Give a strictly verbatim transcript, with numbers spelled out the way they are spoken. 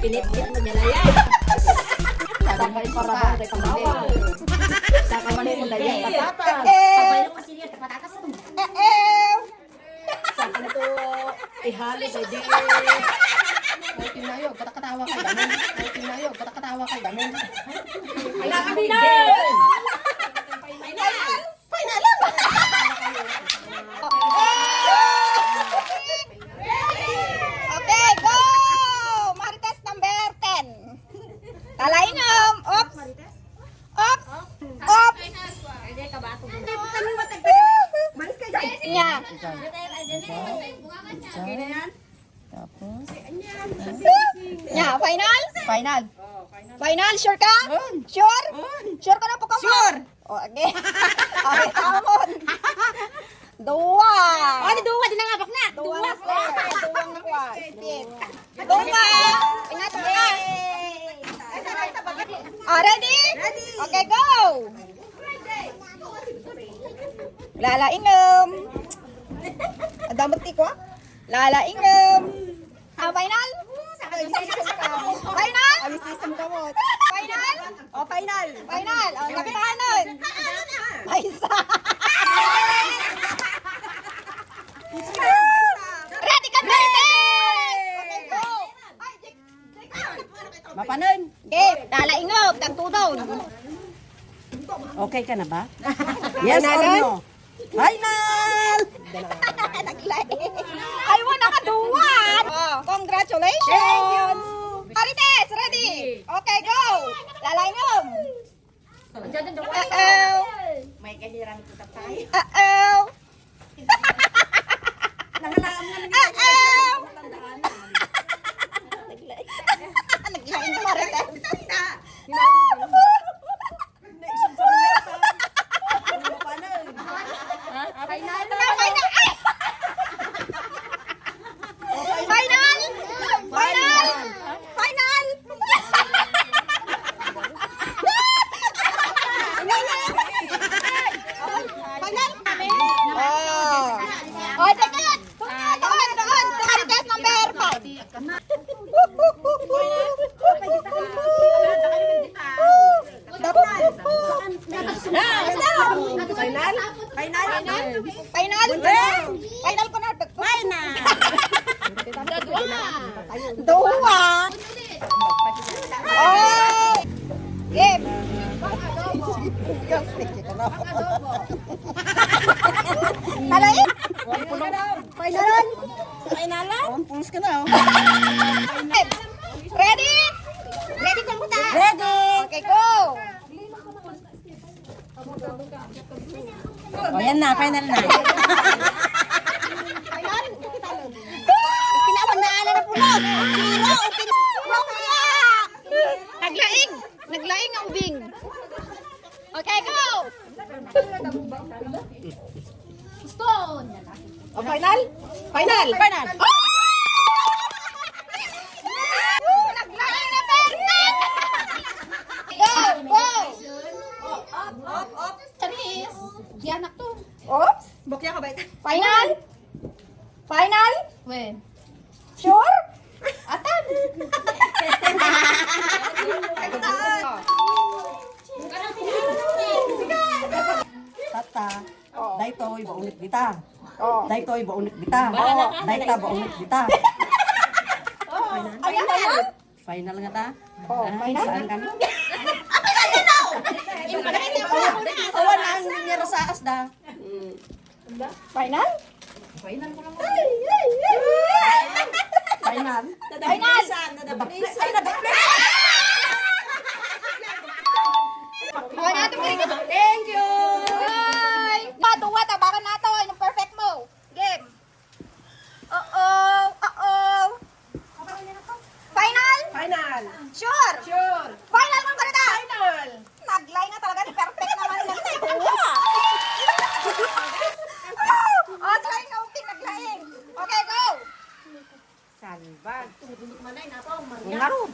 Pinitpit mo niya na yan. Saka yung parabang kay pambawa. Saka man yung dayang patatas. Eh, eh. Eh, eh. Saka nito, ihalo sa di. May tinayo, katakatawa kay Damon. May tinayo, katakatawa kay Damon. Wala kami na. Final! Final! Okay, go! Marites number ten. Lalaingom. Oops. Oops. Oops. Nya. Tapos? Nya, final? Final. Final, sure ka? Sure? Sure ka na po ka? Sure. O, okay. Okay, tamon. Dua. O, di dua, di na nga, bakna. Dua. Dua. Dua. Ingat, ingat. Ah, ready? Ready. Okay, go. Lalaingom. Adamot ti ko. Lalaingom. Ah, final? Final? Final? O, final. Final. O, kapitanon. Maysa. Ready ka, Marites? Okay, go. Mapanon. Okay, lalaingog, tagtudon. Okay ka na ba? Yes or no? Final! Naglaing. Ay, wala ka duwan! Oh, congratulations! Thank you! Marites, ready? Okay, go! Lalaingog! Uh-oh! May ganyan ko tatay. Uh-oh! Nangalaan nga naman. Uh-oh! Naglaing ka, Marites. Naisip ko na yata. Ano pa na? Final na, final! Ay! Final! Final! Final! Final! Oh. Oh, teka. Doon, doon, doon. Marites number five. Final? Final? Final? Final ko na. Final! Dua! Oh! Game! Talain? Final? Final? Ang pulos ka na, oh. Ready? Ready ka muna? Ready! Okay, go! O, yan na, final na. Pinawan na ala na pulos. Zero, okay. Naglaing! Naglaing ang ubing. Okay, go! Stone! O, final? Final! Final! Oh! Naglaing na perfect! Go! Go! Charis! Diyan ako. Oops! Bukya ka ba ito? Final? Final? When? Sure? Atan! Tata, oh. Daytoy, baunit dita. Oh. Daytoy, baunit dita. Oh. Dayta, baunit dita. Oh. Ayan, ayan. Final nga ta? Oh, ah, final? Saan ka na? Awan na ang linya sa asda. Final? Final ko lang. Final. Final! Final! Ay, nadaplis! Thank you! Ay! Paduwa, tabakan na to. Anong perfect mo? Game. Oo, oo. Final? Final. Sure? Sure. Final mo ba na? Final. Naglaing nga talaga ni perfect naman ng kuha. Oh, try nga, okay, naglaing. Okay, go. Salbag. Manay na to, Maria. Ungarod.